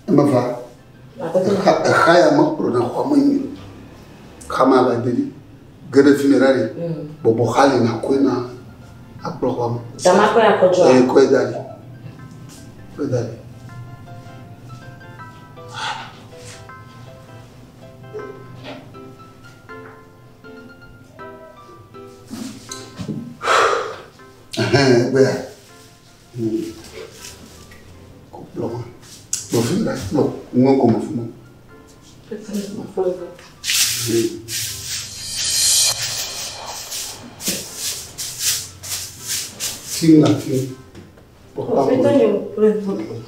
Emeva. Exa ya mekplɔna xɔa me nyuie o. Xa ma va de ɖi. Ge ɖe fi mɛ ɖa ɖi. Bɔbɔ xa li nakɔe na akplɔ xɔa me. Dama kɔe akɔ dzɔa? Ee, kɔe da ɖi. Kɔe da ɖi. Ɛhɛn, egbea. Kplɔ ma. Kplɔ fi la, kplɔ ŋgɔ gɔme fi ma. Fi la fi. Kplɔ kplɔ.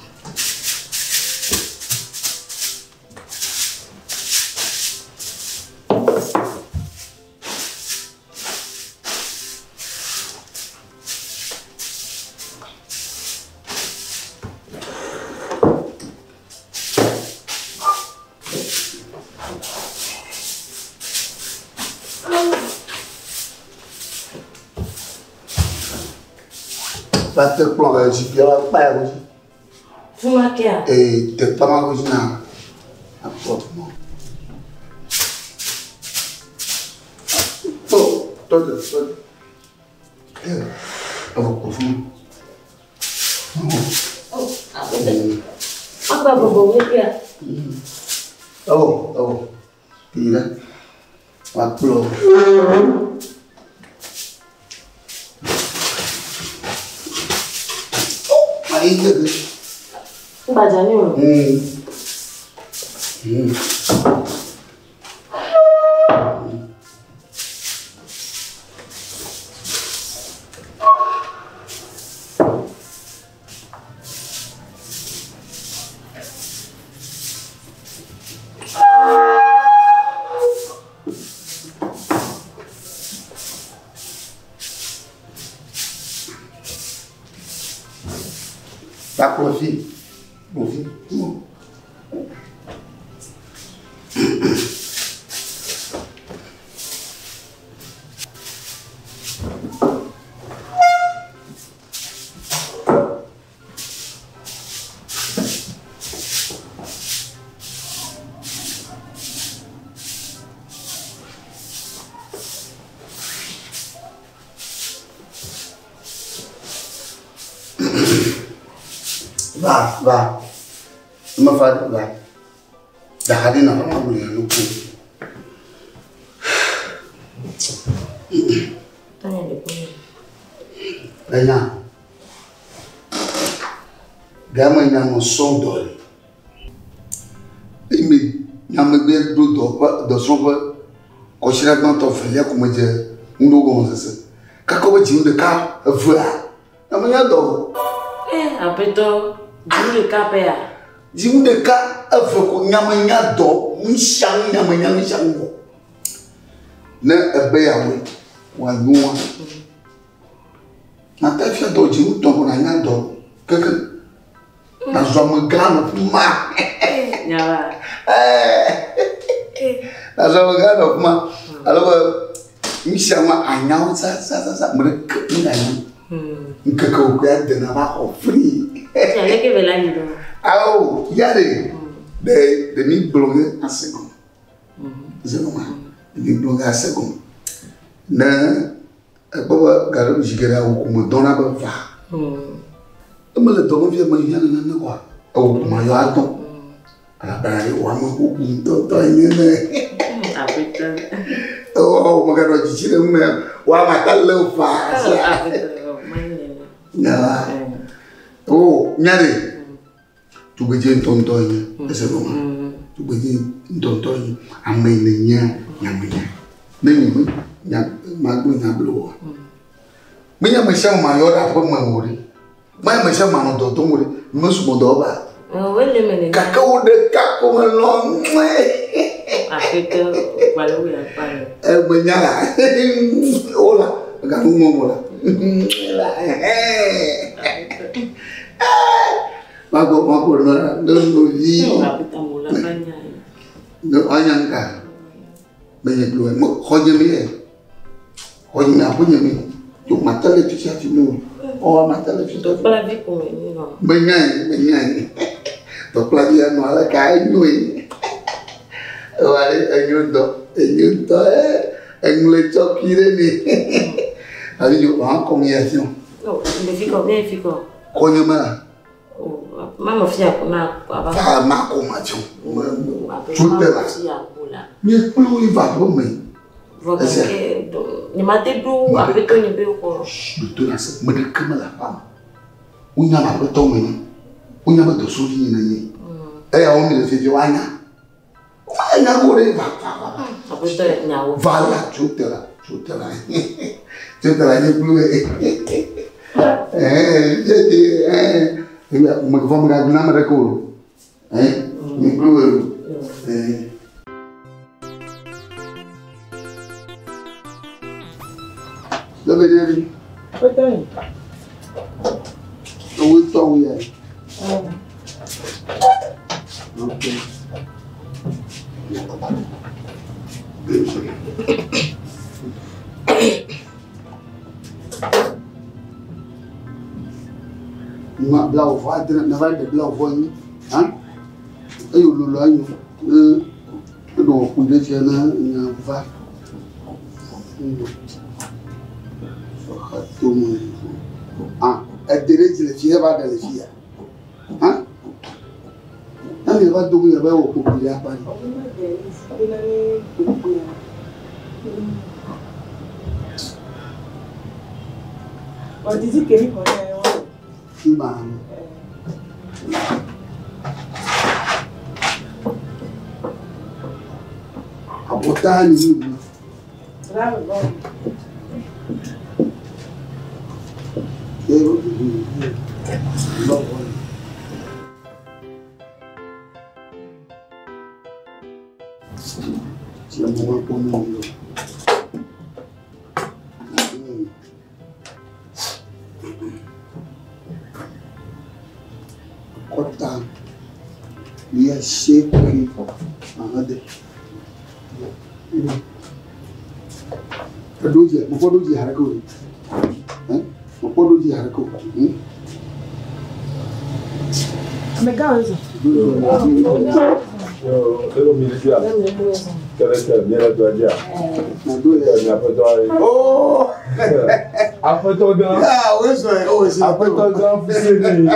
Va te kplɔ le zikpuia va kpa ya godzi. Fuma kea? Ee, te kpa ma godzi na akpɔ fuma. Tɔ, tɔ de, tɔ de. Ee, evɔ kpɔ fuma. Oh, agbede. Agba gbogbo wo kea? Evɔ, evɔ. Yi ɖe. Va kplɔ. Oh, ayi de de. Gbadza ni o. Va kplɔ fi. Kplɔ fi. Va, va. Mefa va. Da ɖi na mama gblɔ ya nuku. Tanya le kpɔ. Enya. Game nya me srɔ̃ dɔ le. Eye nyamegbe ɖo dɔ ƒe dɔsrɔ̃ƒe kɔsiɖa gbãtɔ velia ko medze ŋuɖo gɔmesese. Kaka wobe dzinu ɖeka evea ame nya dɔ. Eh, aƒetɔ, dzinu ɖeka ƒea? Dzinu ɖeka eve ko nyamenya dɔ nu sia nu nyamenya nu sia nu wɔ. Ne ebe yeawɔe wòanyoa, nate fia dɔ dzinu tɔ ko nanya dɔ keke. Nazɔ amegã nɔ fi ma. Nyawa. Nazɔ amegã nɔ fi ma. Ale be nu sia nu anyawo sasasasa me ɖeke nu anya. Ŋkeke wo koe ade na va xɔ free. Aleke be la yi ɖo? Awo ya ɖe ɖe ɖe mi gblɔ ge ase gɔme. Ese gɔme. Ɖe mi gblɔ ge ase gɔme. Ne ekpɔ be gaɖe zi geɖe awu ko me dɔna be va. Eme le dɔ me fia me hiã nane koa ewu ko ma yɔ adɔ. Elabena ɖe wò ame bubu ŋutɔŋutɔ enye ne. Aƒetɔ. Ewɔ meganɔ dzidzi ɖe ŋu me wò ame ata lé faa. Aƒetɔ, manye. Nyawa. O nya ɖe. Tugbedze ŋutɔŋutɔ enye. Ese gɔme. Tugbedze ŋutɔŋutɔ enye. Ame yi nènyea nyamenya. Ne nye me nya magblɔ nya blo oa. Menye ame sia ame mayɔ ɖe aƒe me o ɖe. Menye ame sia ame manɔ dɔ dom o ɖe. Mesubɔ dɔ ba. Wole me nene. Gake wo ɖeka ko melɔ̃ ŋue. Aƒetɔ gbalẽwo ya kpa le. Emenya la. Wola. Meganu ŋɔ mo la. La. Magbɔ magbɔ nɔ ne novi. Aƒetɔ mo la va nya. Ne anya ŋka. Menye gblɔ me xɔnye mi ye. Xɔnye mi aƒenye mi. Yo mate le fisia fi mi o. Ɔ mate le fisia. Dɔkplavi ko me nyi nɔ. Menyae menyae. Dɔkplavi ya nɔ ale ka enyoe. Ewa ɖe enyo ŋutɔ, enyo ŋutɔ eŋlɔe tsɔ kui ɖe ni. Abi dzo hã kɔm ya fiɔ. No, le fi kɔ, ne fi kɔ. Kɔnye me. Manɔ fia ko na ava. Va ma ko ma fiɔ. Tso te la. Nye kple wo va ƒe me. Vɔ gake nye ma te ɖo aƒetɔ nye be xɔ. Ɖoto na se me ɖeke me le aƒea me. Wonya be aƒetɔ me nye. Wonya be dɔsɔvi nye nenye. Eya wo mi le fifi woanya. Woanya ko ɖe va va va. Aƒetɔ nyawo. Va la tso te la tso te la. Tso te la nye kple wo. Ɛɛ me vɔ me gagblẽ ame ɖeke o. Nye kple wo. Lebe ɖe vi. Aƒetɔ nye. Owó tɔ wo ya. Ok. Ma bla wò vɔ adre, ne va ɖe bla wò vɔ anyi. Ha? Eye wòlolo anyi. Ne eɖo wò ƒu ɖe fia ne nya va. Ah, ede ɖe dzi le fi eva ɖe le fi ya. Ha? Ne mi va do ya be wò kpokpui ɖe akpa dzi. Ima. Abota ni mi. Kɔta yɛ 8 Eɖo dzi, mekpɔ ɖo dzi haɖeke o. Mekpɔ ɖo dzi haɖeke o. Amegã wo zɔ. Elo mi le dzia. Kele ke mi le dɔ dzia. Aƒetɔ ayi. Oh! Aƒetɔ gã. Ah, wo zɔ ye, wo zɔ. Aƒetɔ gã fuse ni.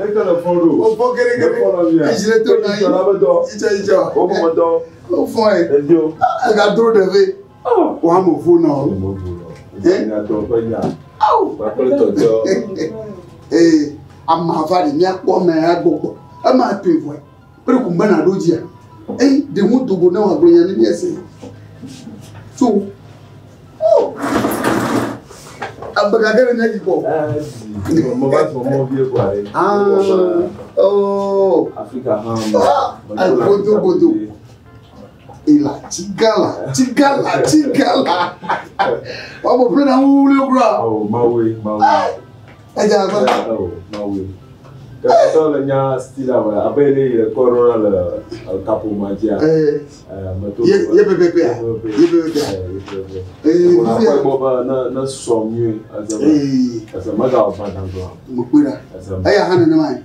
Eke le fɔ ɖo. O fɔ kere kere. Fɔ nɔ mia. Etsi le to na yi. Etsɔ la be dɔ. Itsɔ itsɔ. Wo mɔ dɔ. O fɔ ye. Edio. Ega dro ɖe ve. Wo ame vo nɔ. Mo vo nɔ. Nya dɔ ƒe nya. Awo. Kpakple tɔtɔ. Ee, ama va ɖe míakpɔ ame ya gbɔgbɔ. Ema toe vɔe. Kple kum bena ɖo dzia. Eyi ɖe ŋu dogo ne wòagblɔ nya ne míese. Tso. Oh. Abe gake ɖe mía dzi kpɔ. Mo va sɔ mɔ vie kɔa ɖe. Ah. Oh. Afrika hã. Ah, godo godo. Ila tsigala tsigala tsigala. Wọ́n mọ̀ pé náà wúlé kura. Awo mawe mawe. Ẹ jẹ́ àgbà. Awo mawe. Kɛtɔ le nya style awɔ abe le yi kɔrɔ le kapo ma dzia. Meto. Ye pɛpɛpɛ a. Ye pɛpɛpɛ a. Ye pɛpɛpɛ. Ee Wòle fifia. akpɔ gbɔ be ne ne sɔ nyuie eze me Ee eze megawɔ gbadagba o. mo kpe ɖa. Eze me Eya hã nenema ye.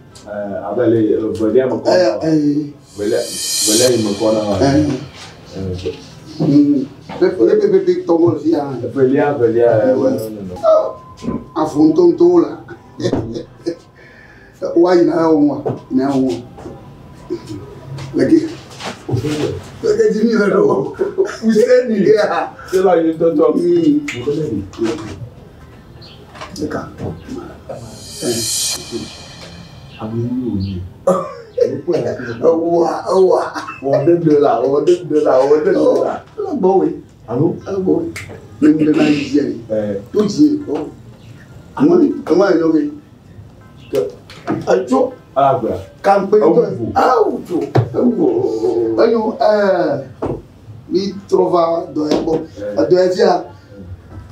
Abe le velia me kɔ Eya na wa. ee. Velia velia yi me kɔ na wa. Ee. Ye pɛpɛpɛ tɔgɔ le fia hã. Velia velia wɔ nene. Afɔ ŋutɔŋutɔwo la. Wa yina ya wo ŋua yina ya wo ŋua. Leke. Leke dzi mi le ɖo. Fuseni. Ya. Se la yi ŋutɔŋutɔ. Ɖeka. Ame Ewa ewa. Wɔ de de la wɔ de de la wɔ de de la. Ele gbɔwoe. Alo. Ele gbɔwoe. Ne ŋu ɖe na yi dzia yi. Ɛɛ. To dzi ɔ. Ŋua ŋua yi nyɔge. Etso Alagba. kampe Ewu ŋutɔ. vo. Awu tso. Ewu vo. Enyo ɛɛ mi trɔ va dɔ ya gbɔ. Edɔ ya fia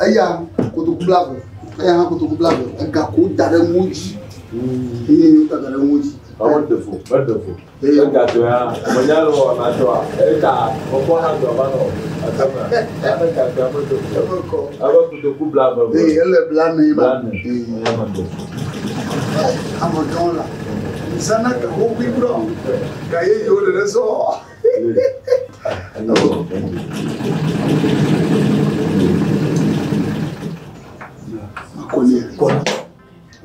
eya kotoku blave. Eya hã kotoku blave. Ega ko da ɖe ŋu dzi. Eye wo da ɖe ŋu dzi. Ɔmɔ defo, mɛ defo. Egato ya, mɛ nya lɔ na tɔ a, eta mɔkpɔ na tɔ ba nɔ atama. Ame gato ya mɛ defo. Eme kɔ. Abe kotoku bla ve Ee, ele blane ma. Blane. Ee. Ɔnya mɛ defo. Ame gãwo la. Nsana ka xoxoe kura o. Ga yeyewo ɖeɖe sɔ. Makɔ nɛ. Kɔ.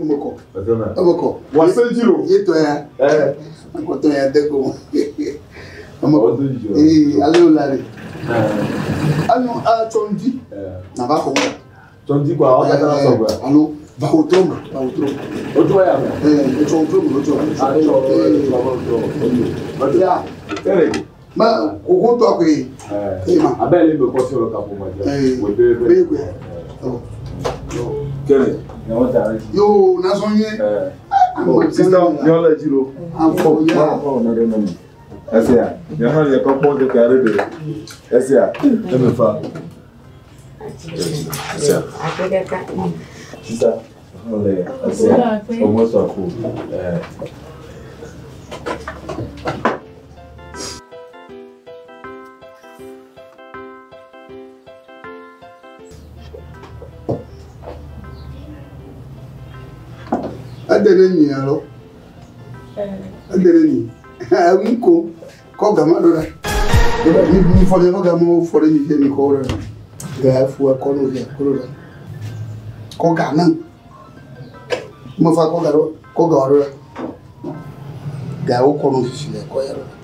Eme kɔ. Atama. Eme kɔ. Wase dzi lo. Ye tɔ ya. Ɛɛ. Akɔtɔ ya de ko. Eme kɔ. Ɔdo dzidzɔ. Ee, ale wo la de. Ɛɛ. Anu atsɔ ŋdi. Ɛɛ. Nava xɔ ŋu. Tɔndzi kɔ awɔ katã sɔgbɛ. Alo va wòtrɔ me. Va wòtrɔ me. O tɔ ya mɛ. Ee, etsɔ wòtrɔ me. Etsɔ. Atsɔ Ee. etsɔ. Ya. Kere. Me xoxotɔ koe. Ɛɛ. Eye ma. Abe ele me kɔ fi le kaƒomɔ dzi. Ee. Wò be be. Be koe. Ɔ. Kere. Nyawo da ɖe dzi. Yo, nazɔ nyuie. Ɛɛ. Ame Sisan gã nyɔ le dzi lo. Afɔ ya. Esia, nye hã nye kɔkpɔ ŋkeke aɖe ɖe. Esia, eme fa. Esia. Akpe kaka. Sisan, hã le esia. Ɔmɔ sɔ ko. Ɛɛ. Ede ɖe nyi alo? Ede ɖe nyi. Enu ko kɔ gama ɖo ɖa. Mi mi fɔ miaƒe gamawo fɔ ɖe nyi fie mi kɔ wo ɖo ɖa. Ga fu ekɔ no fia kɔ ɖo ɖa. Kɔ ga nam. Mefa kɔ ga ɖo kɔ ga ɖo ɖa. Gawo kɔ no fifi le kɔ ya ɖo ɖa.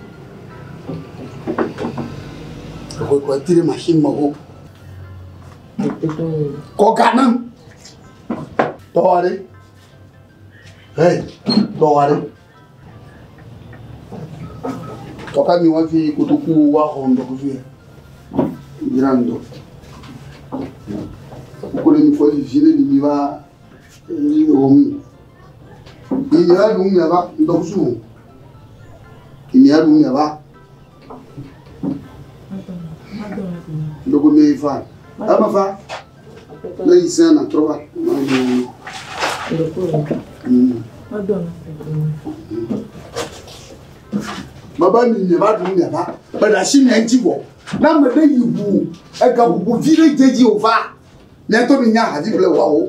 Exɔe kɔ ti ɖe machine me xo. Kɔ ga nam. Tɔwa ɖe. Hey, tɔwa ɖe. Tɔka mi wa fi kotoku wa xɔ ŋdɔkusu ya. Dzra ŋdɔ. Wokɔ ɖe mi fɔ vivi ɖe mi mi va mi wɔ mi. Mi mi va ɖu mia va ŋdɔkusu o. Mi mi va ɖu mia va. Ŋdɔku mi fa. Eme fa. Ne yi sɛn na trɔ va. Ma ɖu. Baba mi mi va ɖu mia va. Be ɖe asi mia ŋuti vɔ. Ne ame ɖe yi ʋu ega ʋuʋu vi ɖe dze dzi wòva. Mia ŋutɔ mi nya hafi ble wɔawo.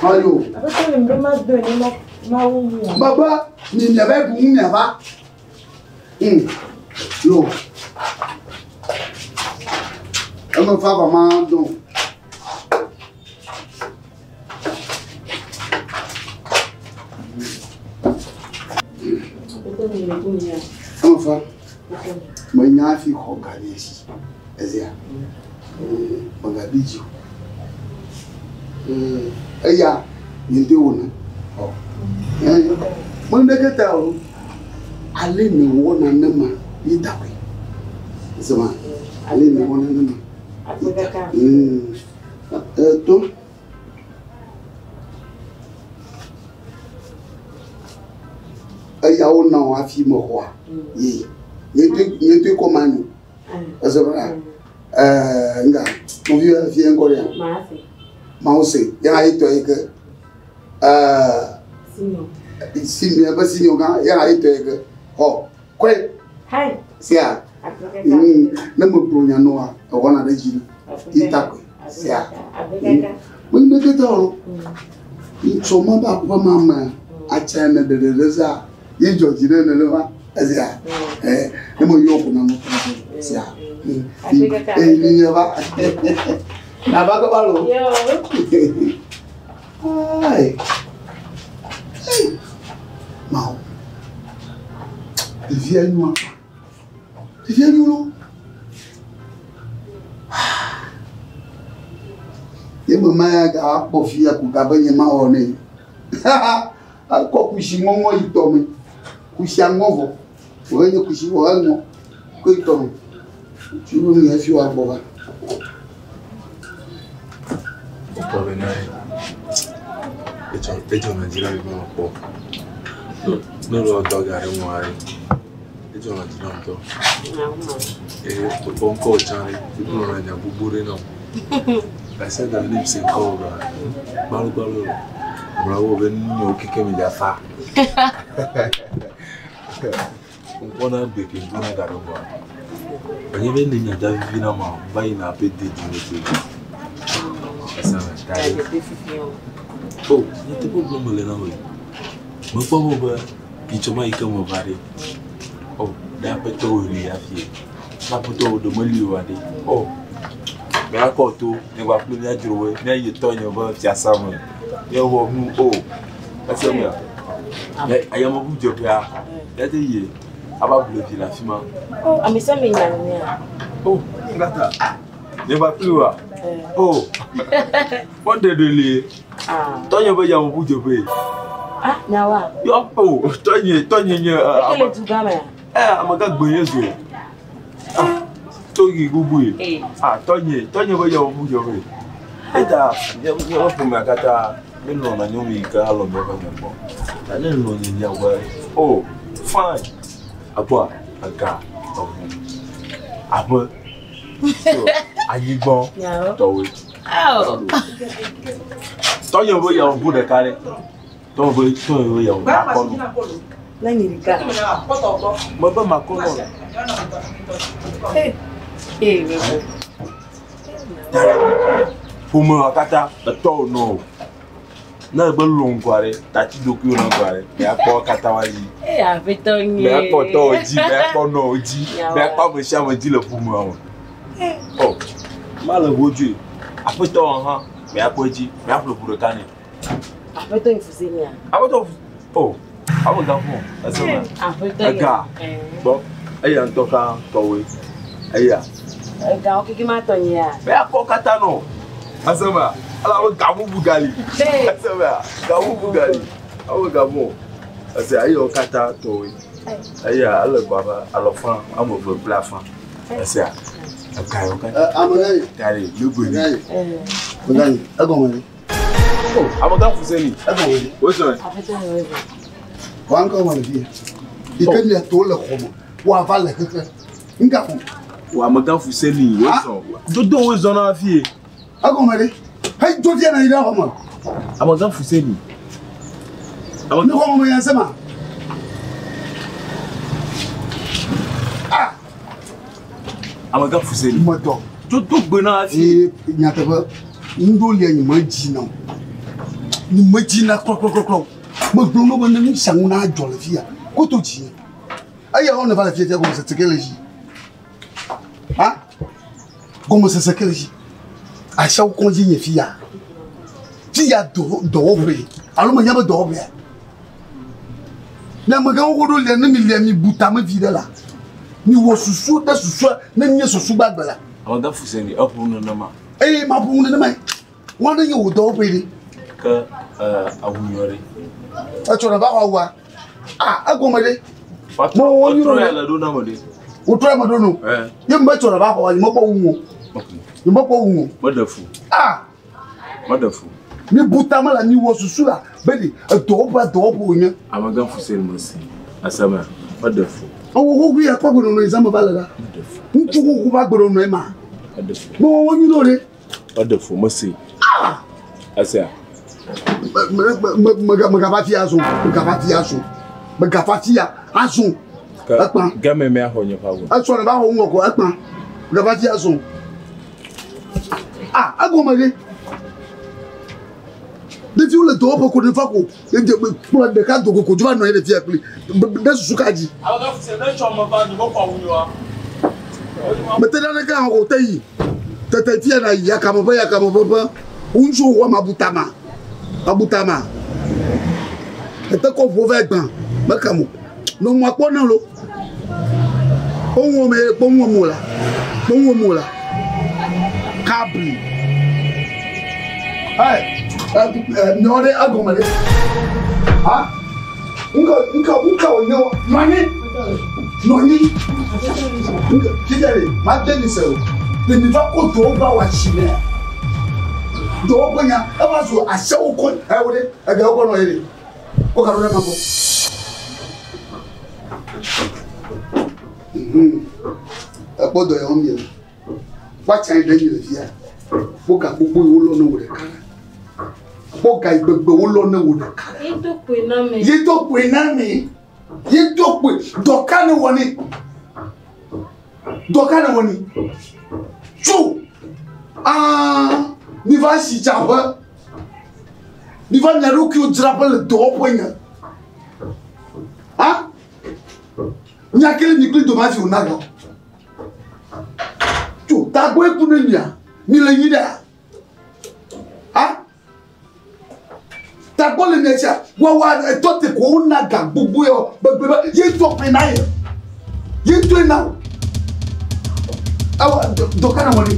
Ayo. Aƒetɔ le mi be ma do ne ma mawu mu. Baba mi mia va ɖu mia va. Yo. Eme fa va ma dɔn. Aƒetɔ mi le ku nya. Eme fa. Menya hafi xɔ ga ɖe si. Ezia. Megabi dzi o. Ee, eya nye ŋutɔe wɔna. Ɔ. Ee, me ɖeke ta o. Ale ne wɔna ne ma yi da koe. Zema, ale ne wɔna ne ma. Akpe kaka. To. Eya wona wo hafi mexɔa. Ye. Nye ŋutɔe kɔ ma nu. Eze bena, ɛɛ nga, nɔvi fie ŋkɔ ɖe ya. Maa se. Mawu se, ya hã ye tɔ yi ke. Ɛɛ Simeon. Simeon be Simeon gã, ya hã ye tɔ yi ke. Xɔ, kɔe. Hai. Sia. Akpe kaka. Ne megblɔ nya nɔa, ewɔna ɖe dzi. Akpe Yi ta kaka. koe. Sia. Akpe kaka. Me ɖeke ta o. Ŋtsɔ ma be aƒe ma me, atsa ne ɖeɖe ɖe za, ye dzɔ dzi ɖe nenema. Ezia. Ɛɛ, ne me yɔ ko na nɔ tɔ sia. Akpe kaka. Ee, mi nye va. Nava ke va lo. Yo. Ai. Ei. Mawu. Ɖevia nyo akpa. Ɖevia nyo lo. Ye me ma ya ga akpɔ fia ko gabe nye ma wɔ nɛ. Akɔ kusi ŋɔŋɔ yi tɔ me. Kusia ŋɔ vɔ. Wòhe nye kusi vɔ eŋɔ. Ko yi tɔ me. Tsi wo mi hafi woagbɔ va. Kpɔ bena edzɔ edzɔna dzi na mi be mekpɔ. Ne le dɔ ga ɖe ŋua ɖe, edzɔna dzi nam ŋutɔ. Eye wokpɔ ŋkɔwò tsã ɖe, wogblɔna nya gbogbo ɖe nam. Gake sia game ne mese ŋkɔwò ɖoa, gbalogbalo. Megblɔ wo be nu keke me dza fa. Ŋkpɔna gbe ke ŋkpɔna ga ɖe gbɔa. Enye be ne nya dza vivi na ma, va yina aƒe de dzi me te. Esa me ta ɖe. O, nyateƒe gblɔm mele na wòe. Mekpɔ be be nyitsɔ ma yi ke meva ɖe. O, ɖe aƒetɔ wò li hafi. Ne aƒetɔ wò ɖe meli oa ɖe. O, míakɔ to, míagba kple míadzro woe, míayi tɔnye be fiasa me. Míawɔ nu o. Ese mea? Ayameʋudzeƒea, míate yi ava ble vi le afi ma. O, ame sia ame nya nenea. O, ngata. Míagba kpli woa? O, mɔɖeɖe li. Tɔnye be yameʋudzeƒe. Ah, nyawoa? Yɔ, o, tɔnye, tɔnye nye. Eke le dugã mea? Ɛ, ame ka gbe nye zo. Togi bubui. Ah, tɔnye, tɔnye be yameʋudzeƒe. Eta, míaƒe ƒomea katã míelɔ̃na nyɔnu yi ke alɔ míaƒe ame gbɔ. Ta ne lɔ̃ nye míaƒe, o, fine. Akpɔa, ega, eʋu, aƒe, anyigbɔ, tɔwoe. Tɔnye be yameʋu ɖeka ɖe. Tɔnye be, tɔnye be yameʋu makɔ nɔ. Ne nyi ɖeka. Mebe makɔ nɔ. Ee, bebe. Ƒomea katã etɔwò nɔ o. Ne ebe lɔ ŋgɔa ɖe, tati ɖokuiwò na ŋgɔa ɖe, míakpɔ katã wa dzi. Ee, aƒetɔ nye. Míakpɔ tɔwò dzi, míakpɔ nɔwò dzi, míakpɔ ame sia ame dzi le ƒomea me. O, male ʋodzoe. Aƒetɔ hã, míakpɔ edzi, míaƒle ʋu ɖeka nɛ. Aƒetɔ yi fuse nia? Aƒetɔ, o, awo ga fɔ, ese me. Aƒetɔ yi. Ega, gbɔ, eya ŋutɔ hã tɔwoe, eya. Ega wo keke ma tɔ nyea? Míakpɔ katã nɔ. Ese me, elabe ga bubu gali. Ese me, ga bubu gali. Awo ga bɔ. Ese eyawo katã tɔwoe. Eya ele gbɔ abe alɔfa ame eve kple afã. Esea, ega yawo katã. Ame Ta ɖe, nugoe gã yi. Ame gã yi. Egɔme ɖe. O, ame gã fuseni. Egɔme ɖe. Wozɔe. Aƒetɔ yi wo. Wa ŋkɔ me le fia. Yi ke mia to le xɔ me. Woava le xexe. Ŋka ko. O, ame gã fuseni wozɔ. Dodo wozɔ na fie. Egɔme ɖe. Heyi dzo fia na yi ɖe xɔ me. Ame gã fuseni. Ne xɔ me ya se ma. Ah. Ame gã fuseni. Metɔ. Dodo gbe na fie. Ee nyateƒe ŋɖo lia nye me dzi na o. Nye me dzi na klɔklɔklɔklɔ. Megblɔ na wo be ne nu sia nu na dzɔ le fia, koto dzi nye. Eya wo ne va le fia fia gɔmesese ke le dzi. Ha? Gɔmesese ke le dzi. Asiawo kɔdzi nye fia. Fia dɔwɔƒe. Alo menya be dɔwɔƒea. Ne amegãwo ɖo lia ne mi lia mi bu tame vi ɖe la. Mi wɔ susu ɖe susua ne nye susu gbagbe la. Ame gã fuseni eƒo nenema. Eye ma ƒo nenema. Wɔn ɖe nye wò dɔwɔƒe ɖe. Ke awu nyɔ ɖe. Etsɔ ɖe va xɔ awua. Ah, egɔme ɖe. Mo wɔ nyuie Wotrɔ ya le ɖo na me ɖe. Wotrɔ ya me ɖo no. Ye me tsɔ ɖe va xɔ nye mekpɔ wu o. Nye mekpɔ wu o. Meɖe fu. Ah. Meɖe fu. Mi bu tame la mi wɔ susu la be ɖe edɔwɔƒe dɔwɔƒe wònye. Ame gã fuseni me si. Aseme meɖe fu. Ewɔ xoxo ya kpɔ gbenɔnɔ yi zãme va le la. Meɖe fu. Ŋutsu xoxo va gbenɔnɔ ma. Meɖe fu. Mo wɔ nyuie ɖo ɖe. Meɖe fu mesi. Ah. Esea. Megava fia azɔ. Megava fia azɔ. Megava fia azɔ. Ekpã. Game mea xɔ nye ƒe awu. Etsɔ ne va xɔ ŋgɔ ko ekpã. Megava fia azɔ. Ah, egɔme ɖe. Ɖeviwo le dɔwɔƒe ko ne va ko kplɔ ɖeka do ko dzo va nɔ anyi ɖe fia kpli. Ɖe susu ka dzi. Ame gã fuseni ne tsɔ me va nye mekɔ awu nyɔa. Mete ɖe naneke hã o te yi. Tete fia na yi yakame ƒe yakame ƒe ƒe. Ŋutsuwo xɔ ma butama. Abutama. Ete kɔ ʋuwo va gbã. Meka mo. Nɔ mɔ kpɔ na lo. Kpɔ ŋu me kpɔ ŋu mo la. Kpɔ ŋu mo la. Kabli. Hey, nyɔ ɖe egɔme ɖe. Ha? Ŋka ŋka ŋka wònye wɔ. Nɔ anyi. Nɔ anyi. Ŋka fifia ɖe ma de mi se o. Ɖe mi va ko dɔwɔƒe awɔ asi nɛ. Dɔwɔƒe nya eva zu asiawo kɔ ɛwɔ ɖe egewo kɔ nɔ ye ɖe. Wo ka ɖo ɖe ma gbɔ. Ekpɔ dɔ ya wɔm mi le. Woatsa yi ɖe mi le fia. Wo ga gbogbo yi wolɔ ne wò ɖeka la. Kpɔ ga yi gbegbe wolɔ ne wò ɖeka. Ye do kpoe na me. Ye do kpoe na me. Ye do kpoe. Dɔ ka ne wɔ ne? Dɔ ka ne wɔ ne? Tso! Aa, mi va sitsaƒe. Mi va mia ɖokuiwo dzraƒe le dɔwɔƒe nye. Ha? Nya ke le mi kple dome hafi wòna ga. Tso, tagbɔe ku ne mia. Mi le nyi ɖea? Ha? Tagbɔ le mia tsia? Wawa etɔ te ko wona ga gbogbo yɔ gbegbe be ye ŋutɔ ƒe na ye. Ye ŋutɔe na wò. Ewa dɔ ka na wɔ ne?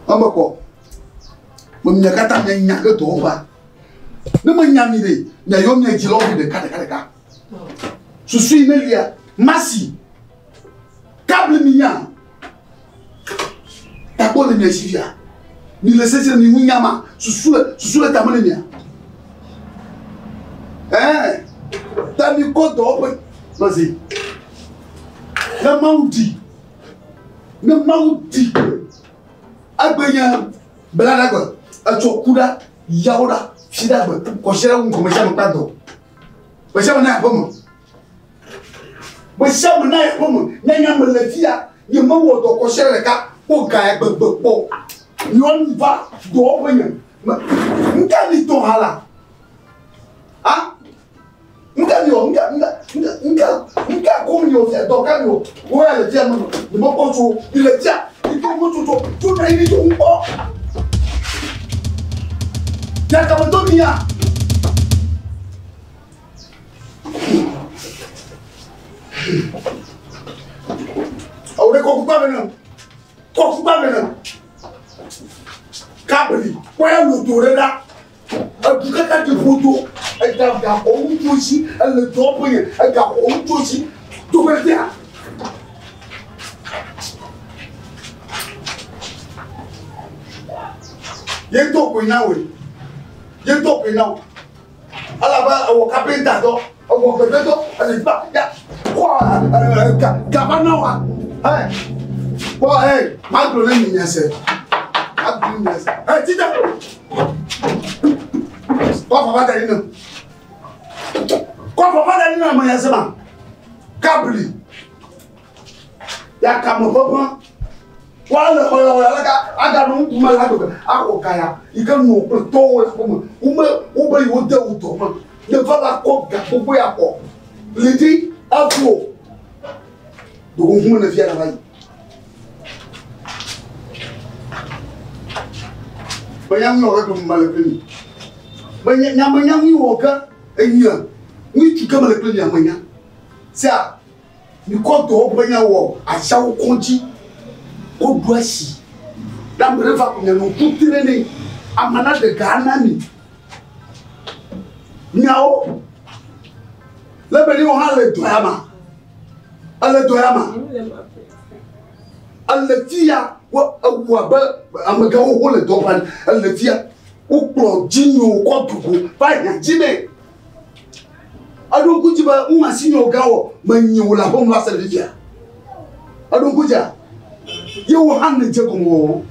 Eme kɔ. Me mia katã mia nya ke dɔwɔƒea. Ne me nya mi ɖe, mia yɔ mia dzilawo vi ɖeka ɖeka ɖeka. Susu yi ne lia, masi. Kabli mi nya. Tagbɔ le mia si fia. Mi le sese mi ŋu nya ma. Susu le susu le tame ne mia. Ɛɛ, ta mi kɔ dɔwɔƒe. Nɔzi. Ne Mawu di, ne Mawu di, egbe nye blaɖagbe, etsɔ ku ɖa, yawo ɖa, fi ɖa gbe, kɔsi ɖa ŋu gɔme sia me kpa dɔ. Me sia me na aƒe me. Me sia me na aƒe me. Ne nya me le fia, nye mewɔ dɔ kɔsi ɖa ɖeka, kpɔ ga ya gbegbe kpɔ. Nyɔnu va dɔwɔƒe nye. Me, ŋka mi tɔ ha la? Ha? Ŋka mi wɔ, ŋka, ŋka, ŋka, ŋka, ŋka ko mi wɔ fia, dɔ ka mi wɔ. Wo ya le fia me, nye me kpɔ tso, mi le fia, mi to ŋu tso tso, tso na yi mi to ŋu kpɔ. Ya kame do mi ya. Awo ɖe kɔku gba me na. Kɔku gba me na. Kabli, kɔya lodo ɖe ɖa. Edu kaka ɖi ƒodo. Ega gaxɔ ŋutsu si, ele dɔwɔƒe nye, egaxɔ ŋutsu si. Dogbedea. Ye ŋutɔ koe na wòe. Ye ŋutɔ koe na wò. Elabe ewɔ kapenta dɔ, ewɔ gbede dɔ, ele gba ya kɔ ga gava na wa. Ɛ kpɔ ɛ magblɔ ne mi nya se. Magblɔ ne mi nya se. Ɛ tita. Kɔ fafa da ɖi na. Kɔ fafa da ɖi na me nya se ma. Kabli. Ya kame ʋeʋẽ. Woale xɔyɔxɔyɔ aleke aganɔ ŋkume le agbegbe axɔ ga ya yi ke nɔ kple tɔwo le aƒeme. Wome wobe yewo de wo dɔ me. Ne va va kɔ ga gbogbo ya xɔ. Lidi evo. Ɖokuŋu ne fia na va yi. Menya nu wɔ ke mele kple mi. Menya nya menya nu wɔ ke enye. Ŋutsu ke mele kple mi amenya. Sia mikɔ dɔwɔƒe nya wɔ asiawo kɔdzi ko ɖo asi. Ne ame ɖe va ko mianɔ ŋku te ɖe nɛ. Ame na ɖe ga na mi. Miawo. Le be ne wo hã le dɔ ya ma. Ele dɔ ya ma. Ele fia wo ewu abe amegãwo wo le dɔwɔƒe ene. Ele fia wokplɔ dzinyewo kɔ dugo va hiã dzi me. Eɖo ŋku dzi be ŋu asi nyewo gã wɔ menyi wò le aƒeme va se ɖe fifia. Eɖo ŋku dzia? Ye wo hã ne dze gɔme wɔwɔ.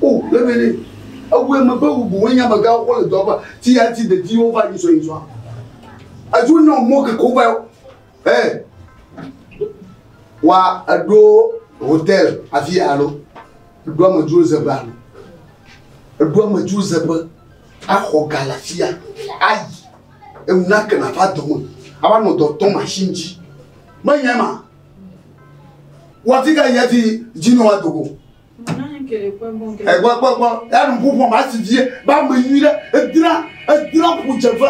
O le be ne ewɔe me be bubu wo nye amegãwo wo le dɔwɔƒe ti ya ti ɖeviwo va yi sɔ yi sɔa. Edzo ne mɔ keke wo va yɔ. Ɛ wa eɖo hotel afi ya alo eɖo amedzro zeƒe alo eɖo amedzro zeƒe axɔ ga le afia ayi eŋu na ke nava dɔme ava nɔ dɔ tɔm machine dzi menye ma wa fi ka yi hafi dzi ne wa dogo ɛgbɔgbɔgbɔ ya nu ƒoƒo ma si vie ba me nyui ɖe edra edra ƒo dze ve.